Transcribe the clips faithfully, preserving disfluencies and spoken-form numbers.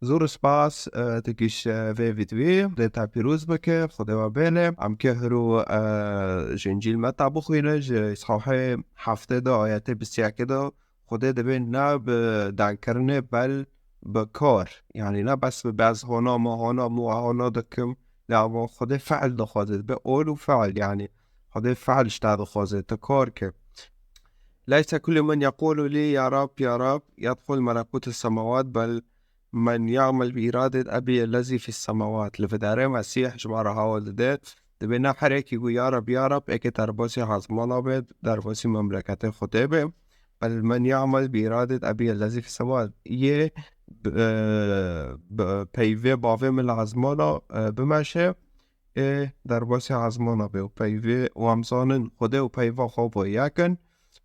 Zor spas, e, tu giş, e, vê vîdyoyê, Xwedê te pîroz bike, Xwedê we bêle. Em ke hiro, e, ji Încîl Meta bixwîne, ji îsahê heftê de, ayetê bîst û yekê de, Xwedê dibê ne bi dankirinê bel bi kar. Yanî ne bes bi ez hona, me hona, mû hona dikim. Lê ama Xwedê fe'l dixwaze, dibe ol û fe'l yanî. Xwedê fe'l ji te dixwaze, tu kar ke. ليس كل من يقول لي يا رب يا رب يدخل ملكوت السماوات بل من يعمل بإرادة أبي الذي في السماوات. Li vê derê Mesîh ji me re hewl dide. Dibê ne her yekî ku ya Reb, ya Reb, êkê derbasî ezmana be, derbasî memleketê Xwedê be. Bel men ya'mel bi iradet ebî ellezî fis-semawat. Yê bi, e, bi peyvê bavê min li ezmana, e, bimeşe, ê derbasî ezmana be û peyvê û em zanin Xwedê û peyva xwe bo yek in.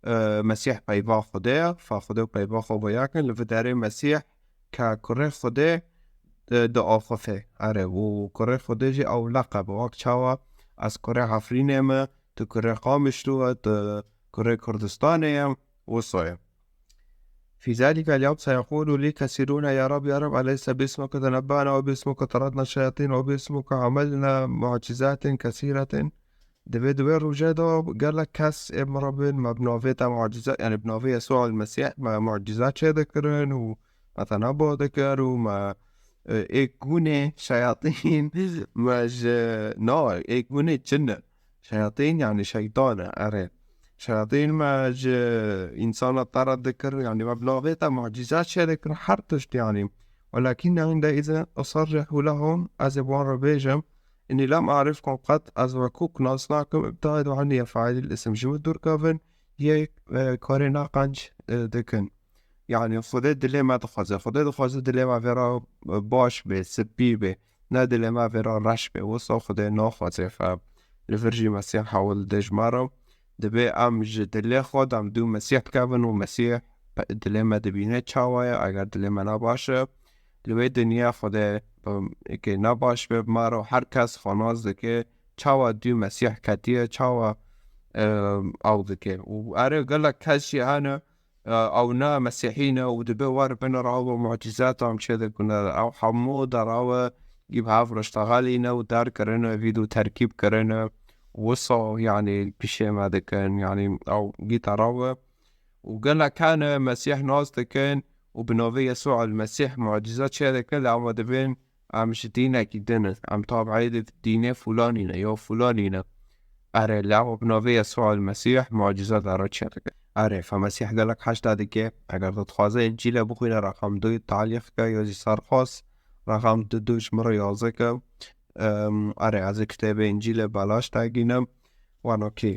E, Mesîh peyva Xwedê ye, fa Xwedê û peyva xwe bo yek in. Li vê derê Mesîh ke kurê Xwedê, e, diaxife. Erê, û kurê Xwedê jî ew leqeb, wek çawa ez kurê Efrînê me, tu kurê Qamişlo ye, tu kurê Kurdistanê ye, wisa ye. في ذلك اليوم سيقول لي كثيرون يا رب يا رب أليس باسمك تنبأنا وباسمك طردنا الشياطين وباسمك عملنا معجزات كثيرة. Divê di wê rojê de gelek kes ê min re bên, me bi navê te mucize, yani bi navê Yesû el Mesîh me mucize çê dikirin û me te neba dikir û me, e, ê gunê şeyatîn me ji, na, ê gunê çin e. Şeyatîn yani şeytan e, erê. Şeyatîn me ji însana te re dikir, yani me bi navê te mucize çê dikir, her tişt yani. ولكن عندئذ أصرح لهم, ez ê wan re bêjim, إني لم أعرفكم قط, ez we kok nas nakim, ابتعدوا عني يا فاعلي الإثم, ji min dûr kevin, yê, e, karê naqenc, e, dikin. Yani Xwedê dilê me dixwaze. Xwedê dixwaze dilê me vê re, e, baş be, spî be. Ne dilê me vê re reş be. Wisa Xwedê naxwaze. Fe li vir jî Mesîh hewl dide ji me re. Dibê em ji dilê xwe de em dû Mesîh dikevin û Mesîh pe-, dilê me dibîne çawa ye, eger dilê me ne baş e. Li wê dinya Xwedê, em, êkê ne baş be, bi me re her kes xwe nas dike, çawa dû Mesîh ketiye, çawa, em, ew dike. Û erê gelek kes jî hene, e, ew ne Mesîhî ne û dibe wer bin rawe mucizat em çê dikin. Ew hemû de rawe gî bi hev re ştexelîne û der kirine, vîdyo terkîb kirine. Wisa, yani, pişê me dikin, yani, ew gî te rawe. Û gelek hene Mesîh nas dikin û bi navê Yesû el Mesîh mucize çê dikin, lê em dibên em ji dînekî din in, em tabi'ê di dînê fulanî ne, ya fulanî ne. Erê, lê em bi navê Yesû el Mesîh mucize dara çê dikin. Erê, fe Mesîh gelek heşta dike, eger tu dixwaze Încîlê bixwîne, reqem du talîq ke, ya jî serxwaz, reqem du du ji min re yazî ke. Em, erê, ez ê kitêbê Încîlê belaş te gînim. Wan okey.